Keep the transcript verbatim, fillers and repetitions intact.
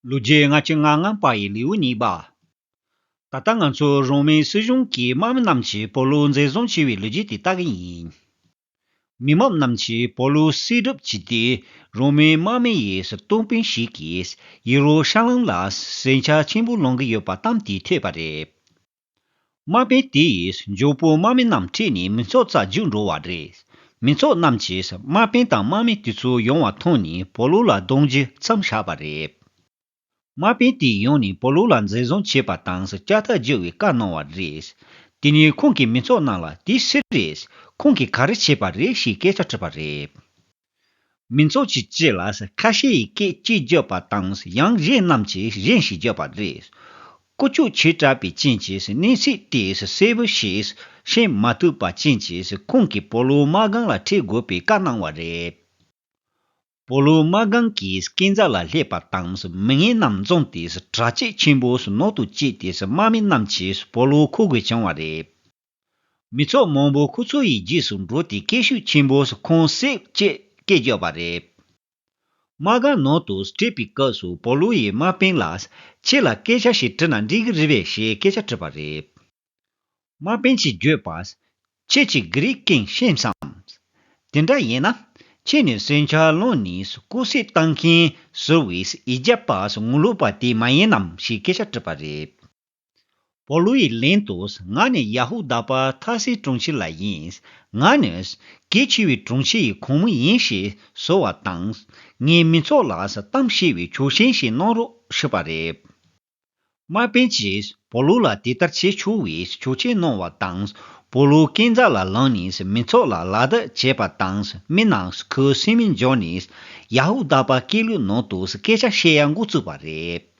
ལོ་རྒྱུས་ལྔ་བཅུ་ང་ལྔ་པ་ཡི་ལེའུ་གཉིས་པ། ད་ལྟ་ང་ཚོ་རོ་མའི་སྲིད་གཞུང་གིས་དམག་མི་རྣམས་ཀྱིས་པོ་ལུ་འཛིན་བཟུང་བྱས་པའི་ལོ་རྒྱུས་དེ་ལྟ་གི་ཡིན། མི་མང་རྣམས་ཀྱིས་པོ་ལུ་བསད་གྲབས་བྱས་ཏེ། རོ་མའི་དམག་མི་ཡི་སྟོང་དཔོན་ཞིག་གིས་ཡེ་རུ་ཤ་ལམ་ལ་ཟིང་ཆ་ཆེན་པོ་སློང་གི་ཡོད་པ་གཏམ་དེ་ཐོས་པ་རེད། དམག་དཔོན་དེ་ཡིས་མགྱོགས་པོ་དམག་མི་རྣམས་ཁྲིད་ནས་མི་ཚོགས་རྩར་རྒྱུགས་འགྲོ་བ་རེད། མི་ཚོགས་རྣམས་ཀྱིས་དམག་དཔོན་དང་དམག་མི་དེ་ཚོ་ཡོང་བ་མཐོང་ནས་པོ་ལུ་ལ་རྡུང་རྒྱུ་མཚམས་བཞག་པ་རེད། དམག་དཔོན་དེ་ཡོང་ནས་པོ་ལུ་ལ་འཛིན་བཟུང་བྱས་པ་དང་ལྕགས་ཐག་བརྒྱུ་བའི་བཀའ་གནང་བ་རེད། དེ་ནས་ཁོང་གིས་མི་ཚོགས་རྣམས་ལ་དེ་སུ་རེད། ཁོང་གིས་ག་རེ་བྱས་པ་རེད་ཞེས་སྐད་ཆ་དྲིས་པ་རེད། མི་ཚོགས་ཀྱི་སྤྱི་ལ་ཁ་ཤས་ཡིས་སྐད་ཅིག་བརྗོད་པ་དང་ཡང་གཞན་རྣམས་ཀྱིས་གཞན་ཞིག་བརྗོད་པ་རེད། ཀུ་ཅོ་ཆེ་དྲགས་པའི་རྐྱེན་གྱིས་གནས་ཚུལ་དེ་གསལ་པོ་ཞིག་ཤེས་མ་ཐུབ་པ་རྐྱེན་གྱིས་ཁོང་གིས་པོ་ལུ་དམག་སྒར་ལ་ཁྲིད་དགོས་པའི་བཀའ་གནང་བ་རེད། པོ་ལུ་དམག་སྒར་གྱི་སྐས་འཛེག་ལ་སླེབས་པ་དང་མི་ངན་རྣམས་འཛོམས་ཏེ་དྲག་སྐྱེད་ཆེན་པོ་ནང་དུ་བསྐྱེད་དེ་དམག་མི་རྣམས་ཀྱིས་པོ་ལུ་འཁུར་དགོས་བྱུང་བ་རེད། མི་ཚོགས་མང་པོ་ཁོ་ཚོ་ཡི་རྗེས་སུ་འགྲོ་སྟེ་སྐད་ཤུགས་ཆེན་པོས་ཁོང་བསད་ཅེས་སྐད་བརྒྱབ་པ་རེད། དམག་སྒར་ནང་དུ་ཁྲིད་པའི་སྐབས་སུ་པོ་ལུ་ཡིས་དམག་དཔོན་ལ། ཁྱེད་ལ་སྐད་ཆ་ཞིག་དྲིས་ན་འགྲིག་གི་རེད་པས་ཞེས་སྐད་ཆ་དྲིས་པ་རེད། དམག་དཔོན་གྱིས་བརྗོད་པ། ཁྱེད་ཀྱིས་གྷི་རིག་སྐད་ཤེས་སམ། དེ་འདྲ་ཡིན་ན། ཁྱེད་ནི་ཟིང་ཆ་སློང་ནས་སྐུ་སྲོག་བཏང་མཁན་ཟུར་བའི་ཨི་ཇབ་པ་ངོ་ལོག་པ་དེ་མ་ཡིན་ནམ་ཞེས་སྐད་ཆ་དྲིས་པ་རེད། པོ་ལུ་ཡིས་ལན་དུ། ང་ནི་ཡ་ཧུ་དཱ་པ་ཐར་སིའི་གྲོང་ཁྱེར་ལ་ཡིན། ང་ནི་གལ་ཆེ་བའི་གྲོང་ཁྱེར་ཡི་གོང་མ་ཡིན་ཞེས་ཟེར་བ་དང་། ངའི་མི་ཚོགས་ལ་གཏམ་བཤད་པའི་ཆོག་མཆན་ཞིག་གནང་རོགས་ཞུས་པ་རེད། དམག་དཔོན་གྱིས་པོ་ལུ་ལ་དེ་ལྟར་བྱེད་ཆོག་པའི་ཆོག་མཆན་གནང་བ་དང་། པོ་ལུ་སྐས་འཛེག་ལ་ལངས་ནས་མི་ཚོགས་ལ་ལག་བརྡ་བྱས་པ་དང་། མི་རྣམས་ཁོའི་སེམས་མི་འཇོག་ནས་ཡ་ཧུ་དཱ་པ་སྐད་ལུགས་ནང་དུ་སྐད་ཆ་བཤད་ཡ་འགོ་བཙུགས་པ་རེད།